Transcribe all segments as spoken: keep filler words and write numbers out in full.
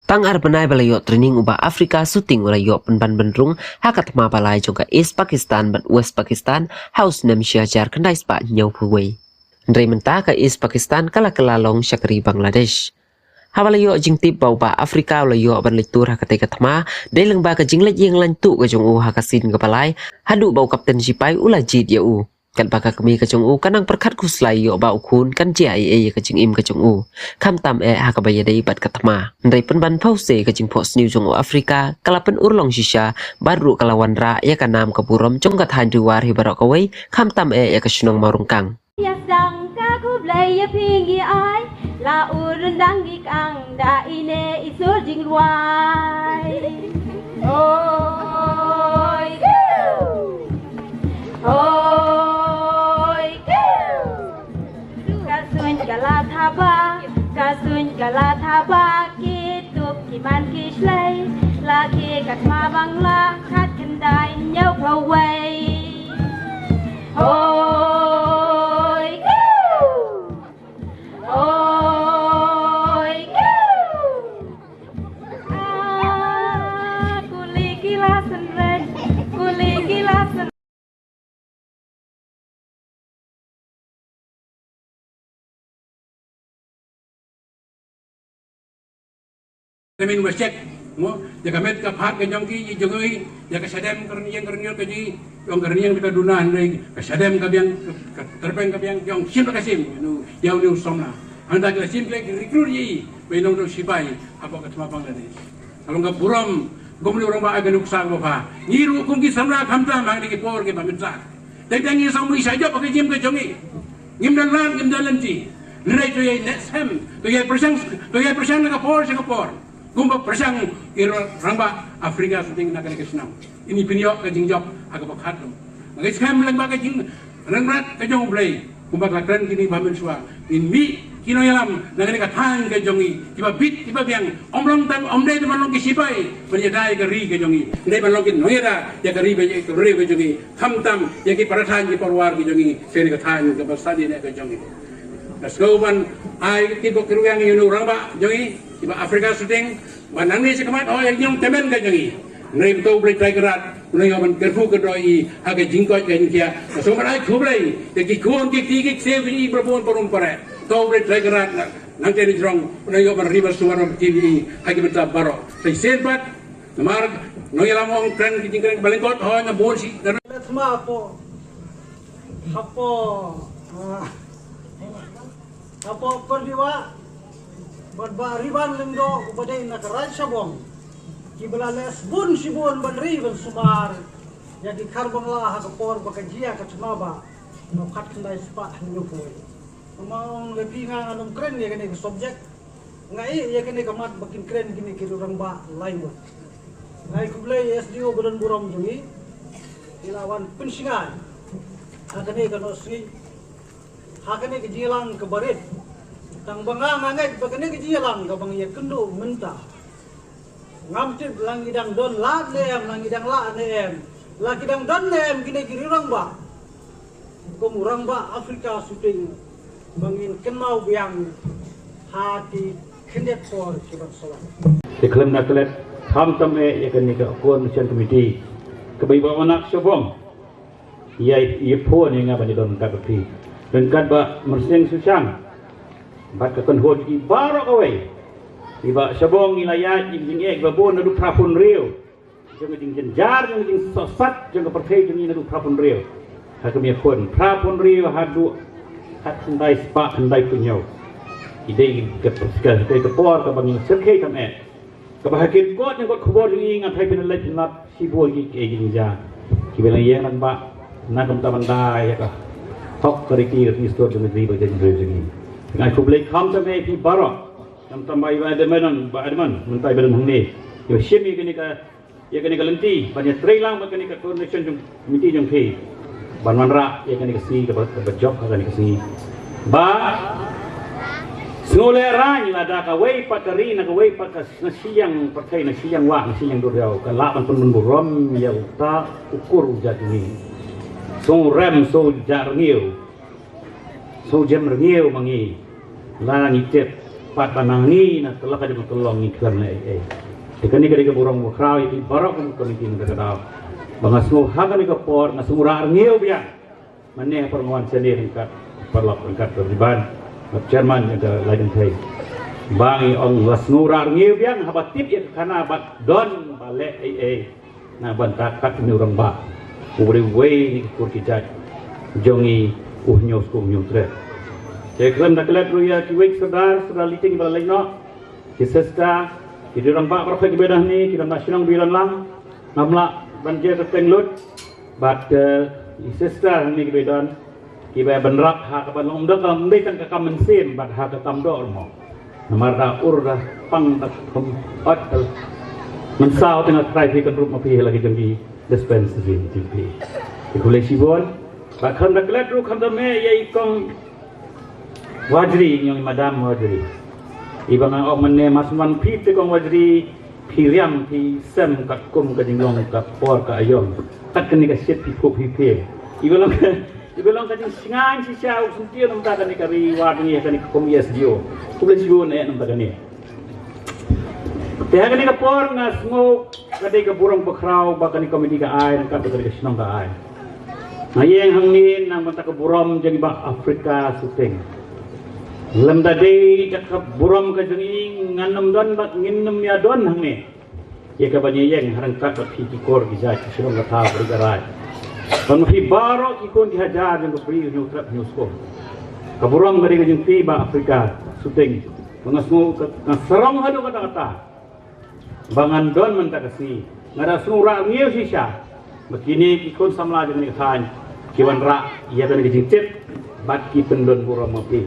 Tang ar bnai ba la ïoh training u Bah Africa Suting u la ïoh pynban bynrung ha ka thma ba lai jong ka East Pakistan bad West Pakistan ha u snem shi hajar khyndai spah hynñiew phew wei. Hynrei mynta ka East Pakistan ka la kylla long sha ka ri Bangladesh. Haba la ïoh jingtip ba u Bah Africa u la ïoh ban leit tur ha katei ka thma, dei lyngba ka jingleit ïeng lain tuh ka jong u ha ka sien kaba lai, haduh ba u kapten shipai u la jied ïa u. Katba ka kmie ka jong u ka nang pyrkhat khuslai ïoh ba u khun kan jia ei ei ïa ka jingim ka jong u, khamtam eh ha kaba ïadei bad ka thma. Hynrei pynban phewse ka jingphohsniew jong u Africa ka la pynurlong shisha bad ruh ka la wanrah ïa ka nam ka burom jong ka thaiñ Riwar hi baroh kawei, khamtam eh ïa ka shnong Mawryngkang. Ïa sdang ka khublei ïa phi ngi ai, la u ryndang ngi kang da ine i sur jingrwai. Hoi kiew, hoi kiew. Ka suiñ ka la thaba, ka suiñ ka la thaba, ki tup ki man ki shlei, la ki ka thma Bangla khatkhyndai hynñiew phew wei. Hoi kiew! Hoi kiew! Ah, kuli ki la synreit, kuli ki la syn- Ka min wa check, mo, ïa ka met ka phad ka jong ki, ïa jong i, ïa ka shadem ka rynïeng ka rynïeng ka jong i, jong ka rynïeng ka duna hynrei, ka shadem ka biang, ka, ka tyrpeng ka biang, jong shim ka shim, nu, ïa u nu samla. Hangta ka shim ka recruit ïa i, ba i long u sipai, hapoh ka thma Bangladesh. Ka long ka burom, kum u rangbah ai ka nuksa ka ba pha. Ngi ruh kum ki samla khamtam, hangne ki por ki ba mynta. Teng teng ngi sa mih sha jop ha ka jingim ka jong ngi. Ngim da lad, ngim da lynti. Hynrei to ïai neh sem, to ïai pyrshang, to ïai pyrshang na ka por sha ka por. Kumba pyrshang i rangbah Africa Suting na kane ka shnong. Ini pynïoh ka jingjop ha kaba khadduh. Nga ngeit skhem lyngba ka jingrangbah ka jong U Blei. Kumba ka la kren kine ba mynshuwa. Ngin mih ki nongïalam na kane ka thaiñ ka jong ngi. Kiba bit, kiba biang. Ym long tang, ym dei tang ban long ki sipai ban ïada ïa ka ri ka jong ngi. Dei ban long ki nongïada ïa ka ri ba, ïa ka ri ka jong ngi. Khamtam ïa ki para thaiñ ki para war ki jong ngi, sha kane ka thaiñ kaba sadi ne ka jong ngi. Nga sngewbha ban ai ki bok ki rwiang ïa u rangbah jong ngi, kiba Africa Suting, ba nangne sha khmat, oh, ïa ki nongtymmen ka jong ngi. Hynrei to U Blei Trai Kynrad un ïoh ban kyrkhu kyrdoh ïa i ha ka jingkoit ka jingkhiah. Nga sngewbha ban ai khublei ïa ki khun ki kti ki ksiew ki ba bun parum pare. To U Blei Trai Kynrad nangta na jrong un ïoh ban ri ban sumar ban ktien ïa i ha ki bynta baroh. Sa shisien pat, namar nongïalam ong kren ki jingkren ba lyngkot, hooid, nga bun shi. Let's ma hapoh, hapoh, ah, hapoh Kordaiwah bad Bah Riban Lyngdoh uba dei na ka Raid Shabong, kiba la leh bun shibun ban ri ban sumar ïa ki Khar Bangla ha ka por ba ka jia ka thma ba, na u khatkhyndai spah hynñiewphew. Namar ong ïa phi nga ngam kren ïa kane ka subject. Nga ïeh ïa kane ka mat ba kin kren kine ki rangbah lai wat. Nga ai khublei ïa u S D O ba don burom jong ngi. Ki la wan pynsngew ha kane ka nohsngi, ha kane ka jingïalang kaba rit. Tang ba nga, nga ngeit ba kane ka jingïalang kaba ngi ïakynduh mynta, ngam tip la ngi dang don lad ne em, la ngi dang lah ne em, la ki dang don ne em kine ki riew rangbah kum u rangbah Africa Suting ba ngin kynmaw biang ha ki khyndiat por ki ban sa wan. Te khlem da klet, khamtam eh ïa kane ka Coordination Committee kaba i Bah Manak Shabong. Ïa, ïa phone ïa nga ban ïadon ryngkat bad phi, ryngkat Bah Mynsiem Sushang bad ka kynhun jong ki baroh kawei. I Bah Shabong ngi la ïaid ïa ki jingeh kiba bun naduh phra phew hynriew. Jong ka jingjynjar, jong ka jingsohsat jong ka pyrthei jong ngi naduh phra phew hynriew. Ha ka mih khun phra phew hynriew haduh khatkhyndai spah khyndai phew hynñiew. Ki dei ka, ka, ka, ka por kaba ngi syrkhei tam eh. Kaba ha ki kot jingkot khubor jong ngi, nga tharai phin leit phin lap shibun ki, ki, ki jingjia. Kiba la ïeng rangbah na ka bynta ban da ïa ka hok ka riti, ka riti sdot jong ka ri bad ka jaitbynriew jong ngi. Nga ai khublei khamtam ïa phi baroh. Khamtam Bah Edmund, Bah Edmund, mynta ba don hangne. Ïa shim ïa kane ka, ïa kane ka lynti ban ïatreilang bad kane ka Coordination jong, Committee jong phi ban wanrah ïa kane ka sngi kaba, kaba jop ha kane ka sngi. Ba sngewlehraiñ lada kawei pat ka ri, na kawei pat ka, na shi ïing pyrthei, na shi ïing wah, na shi ïing duriaw, ka lah ban pynbun burom ïa uta u kur u jait ngi. Sngew rem, sngew jah rngiew, sngew jem rngiew ma ngi. La ngi tip Pat ba na ngi na ka lyngkha jong ka lynnong ngi khlem leh ei ei. Te kane ka dei ka burom bakhraw ïa phi baroh kum ka komiti mynta ka daw. Ba nga sngew ha kane ka por nga sngew rah rngiew biang. Mynne por nga wan shane ryngkat paralok ryngkat ka Riban, bad chairman jong ka Laitlyngkhei. Ba ngi ong nga sngew rah rngiew biang haba tip ïa ka khana bad don ba leh ei ei na bynta katne u rangbah uwei uwei na ki kur ki jait jong ngi, u Hynñiewskum Hynñiewtrep. Te khlem da klet ruh ïa kiwei ki sordar, sordar Liting ba la leit noh, ki sister, ki rangbah baroh kiba don hangne, ki rangbah shnong ba don lang, ngam lah ban jer kyrteng lut, bad eh, ki sister hangne kiba don, kiba bynrap ha kaba long, ym dei tang ka kam mynsiem bad ha ka kam doh ruh mo. Namar da ur da pang da khum ot da mynsaw te nga trai phi kan rup ma phi ha la ki jong ki dispensary jong phi. Te khublei shibun. Bad khlem da klet ruh khamtam eh ïa i kong Wajri, i ong i madam Wajri. Iba nga ong mynne mas man phi te kong Wajri, phi riam phi sem katkum ka jinglong ka por ka aïom. Kat kane ka shit phi khup phi phi. Iba long iba long ka jingsngewsih shisha u syntiew namar kane ka ri Wajri, kane ka kum S D O. Khublei shibun eh namar kane. Te ha kane ka por nga sngew ka dei ka burom bakhraw ba kane ka komiti ka ai, ka dei ka shnong ka ai. Nga ïeng hangne na bynta ka burom jong i Bah Africa Suting. Lymda dei da ka burom ka jong i ngan ym don bad ngin ym ïa don hangne. Ïa kaba ngi ïeng ha ryngkat bad phi ki kur ki jait ki shnong ka thaw ka ri ka raid. Ban ma phi baroh ki khun ki hajar jong ka Bri Hynñiewtrep Hynñiewskum. Ka burom ka dei ka jong phi Bah Africa Suting. Ba nga sngew ka, nga sarong haduh katta katta. Ba ngan don mynta ka sngi. Nga da sngew rah rngiew shisha ba kine ki khun samla jong kane ka thaiñ ki wanrah ïa kane ka jingtip bad ki pyndon burom ma phi.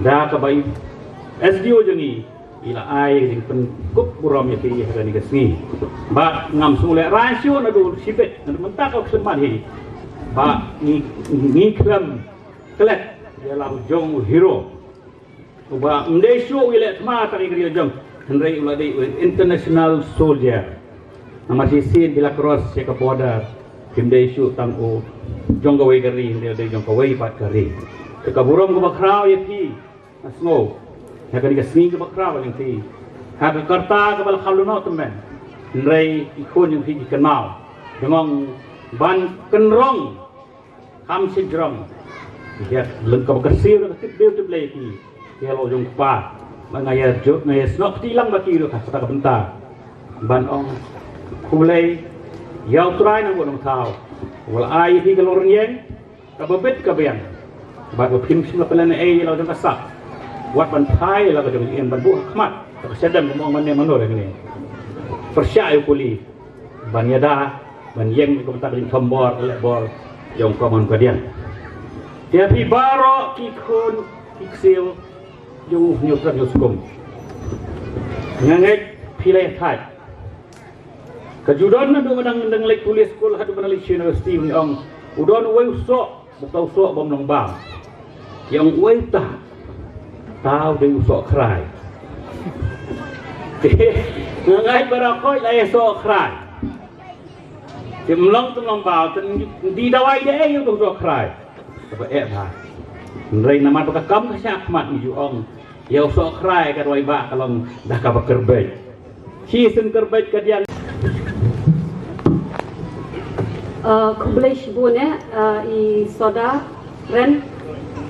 Da kaba i S D O jong ngi i la ai ka jingpynkup burom ïa phi ha kane ka sngi. Bad ngam sngew lehrain shuh naduh shibit naduh mynta ka khyllipmat hi ba ngi, ngi khlem klet ïa la u jong u hero. Uba ym dei shuh u ïaleh thma tang ïa ka ri la jong, hynrei u la dei u international soldier. Namar shisien ki la cross sha ka border, phim dei shuh tang u jong kawei ka ri, hynrei u dei jong kawei pat ka ri. Te ka burom kaba khraw ïa phi nga sngew ha kane ka sngi kaba khraw ïa phi. Ha ka karta kaba la kham lyngngoh tymmen, hynrei ki khun jong phi ki kynmaw, dang ong ban kynrong kham shynrong. Ïa leng kaba kyrsiew da ka tip briew tip Blei ki. Ïa la u jong u kpa. Ba nga ïa jop nga ïa snoh kti lang ba ki ruh ha kata ka bynta ban ong khublei ïa U Trai Nongbuh Nongthaw uba la ai ïa phi ka longrynieng kaba bit ka biang. Bad ba phim shym la pynlehnohei ïa la u jong ka sap. Wat ban phai ïa la ka jong ka im ban buh ha khmat da ka shadem, kumba ong mynne mano re ne. Pyrshah ïa u kuli ban ïada ban ïeng ïa ka bynta ka jingthombor ka lehbor jong ka mon ka diang. Te ïa phi baroh ki khun ki ksiew jong u Hynñiewtrep Hynñiewskum, nga ngeit phi la ïathait. Ka ju don naduh ba dang, dang leit pule skul haduh ba dang leit sha university, ngi ong u don uwei u soh, ba uta u soh bym long bam. Ïa ong uwei uta, uta u dei u soh khrai. Nga ngeit ba la koit la ïa soh khrai. Te ym long te ym long bam, te dei dawai dei ïa u soh khrai. Kaba eh bha. Hynrei namar ba ka kam ka shah khmat ngi ju ong ïa u soh khrai ka dawai ba ka long da kaba kyrbeit. Shisien kyrbeit ka diang. Uh, khublei shibun eh, uh, i Sordar Ren,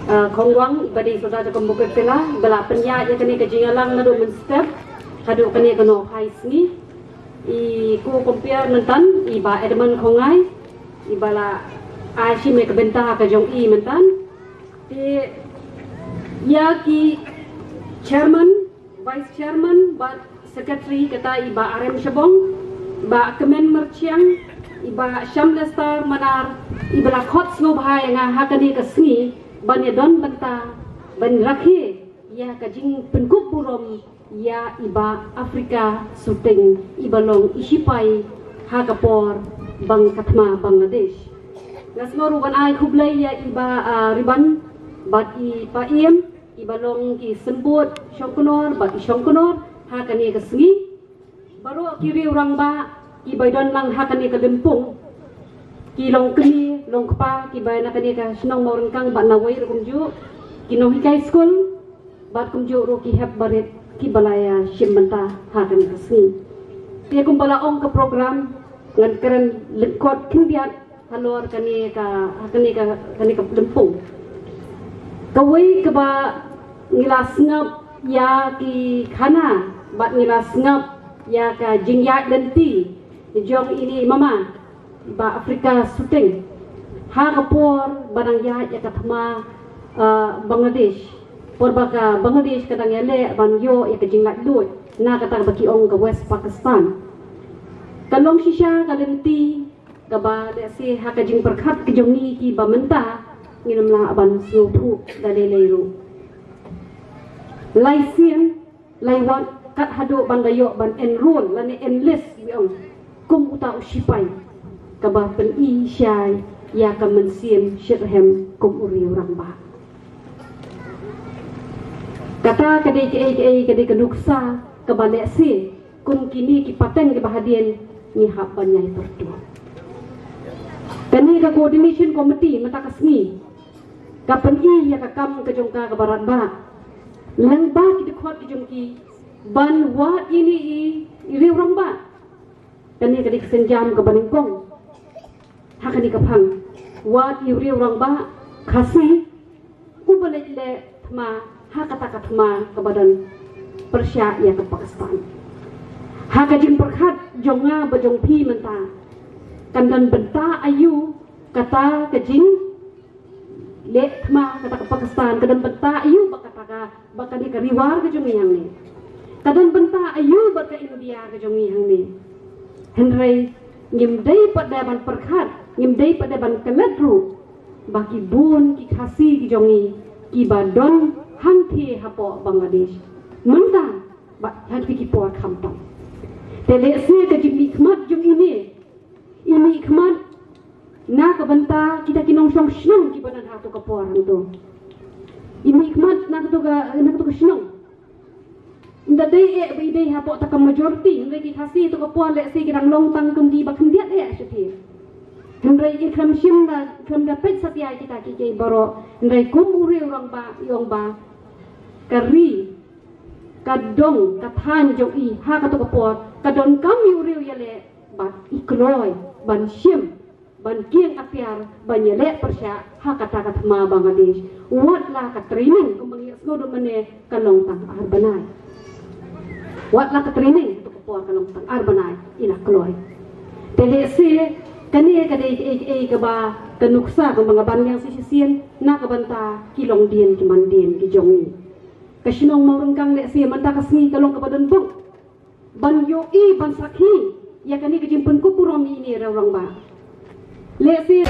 uh, Khongwang, iba dei Sordar jong ka Mukut Pela, ba la pynïaid ïa kane ka jingïalang naduh mynstep haduh kane ka nongphai sngi. I Ko Kompiar myntan, i Bah Edmund Khongngai, iba la ai shim ïa ka bynta ka jong i myntan. Te ïa ki chairman, vice chairman bad secretary, kata i Bah Arem Shabong, Bah Kmen Myrchiang, i Bah Shamlestar Manar, iba la khot sngewbha ïa nga ha kane ka sngi ban ïa don bynta ban rakhe ïa ka jingpynkup burom ïa i Bah Africa Suting, iba long i shipai ha ka por bang ka thma Bangladesh. Nga sngew ruh ban ai khublei ïa i Bah, ah, Riban bad i Pa Iem, iba long ki symbud Shongknor bad i Shongknor ha kane ka sngi. Baroh ki riew rangbah kiba don lang ha kane ka lympung, ki long kmie long kpa kiba na kane ka shnong Mawryngkang bad na wei ruh kumjuh, ki nonghikai skul, Bad kumjuh ruh ki hep barit kiba la ïa shim bynta ha kane ka sngi. Te kumba la ong ka program, ngan kren lyngkot khyndiat halor kane ka, kane ka, kane ka lympung. Kawei kaba ngi la sngap ïa ki khana bad ngi la sngap ïa ka jingïaid lynti jong ine i mama ba Afrika Suting. Ha ka por ba dang ïaid ïa ka thma, uh, Bangladesh, por ba ka Bangladesh ka dang ïaleh ban ïoh ïa ka jinglaitluid na kata ba ki ong ka West Pakistan. Ka long shisha ka lynti kaba lehse ha ka jingpyrkhat ka jong ngi kiba mynta ngin ym lah ban sngewthuh da lei lei ruh. Lai sien, lai wat, kat haduh ban da ïoh ban enroll lane enlist, ngi ong, kum uta u sipai kaba pyni shai ïa ka mynsiem shitrhem kum u riew rangbah. Kata ka dei kaei kaei, ka dei ka nuksa kaba lehse kum kine ki pateng kiba hadien ngi hap ban ïai pyrtuh. Kane ka coordination committee mynta ka sngi ka pyni ïa ka kam ka jong ka kaba radbah. Lyngba ki dkhot ki jong ki ban wad ïa ine i riew rangbah. Kane ka dei ka sienjam kaba nyngkong ha kane ka phang. Wad ïa u riew rangbah Khasi uba leit leh thma ha kata ka thma kaba don pyrshah ïa ka Pakistan. Ha ka jingpyrkhat jong nga bad jong phi mynta, kan don bynta aïu kata ka jingleh thma kata ka Pakistan? Ka don bynta aïu bad kata ka, bad kane ka Ri War ka jong ngi hangne? Ka don bynta aïu bad ka India ka jong ngi hangne? Hynrei ngim dei pat de ban pyrkhat, ngim dei pat de ban klet ruh ba ki bun ki Khasi ki jong ngi kiba don hangtei hapoh Bangladesh mynta bad hangtei ki por khamtam. Te lehse ka jingmihkhmat jong ine i mihkhmat na ka bynta kita ki nongshong shnong kiba don ha kato ka por hangto. I mihkhmat na kato ka, na kato ka shnong, ynda dei eh ba i dei hapoh ta ka majority, hynrei ki Khasi to ka por lehse ki dang long tang kum kiba khyndiat eh sha phi. Hynrei i khlem shim da, khlem da peit satia ïa kita kiei kiei baroh. Hynrei kum u riew rangbah i ong ba ka ri, ka dong, ka thaiñ jong i ha kato ka por ka donkam ïa u riew ïaleh bad i kloi ban shim, ban kieng atiar, ban ïaleh pyrshah ha kata ka thma Bangladesh. Wat la ka training kumba ngi sngewdon mynne ka long tang ar bnai. Wat la ka training to ka por ka long tang ar bnai i la kloi. Te lehse kane ka dei kaei kaei kaba ka nuksa kumba nga ban ïa shisien na ka bynta ki longdien ki mandien ki jong ngi. Ka shnong Mawryngkang lehse mynta ka sngi ka long kaba don bok ban ïohi ban sakhi ïa kane ka jingpynkup burom ïa ine i riew rangbah. Lehse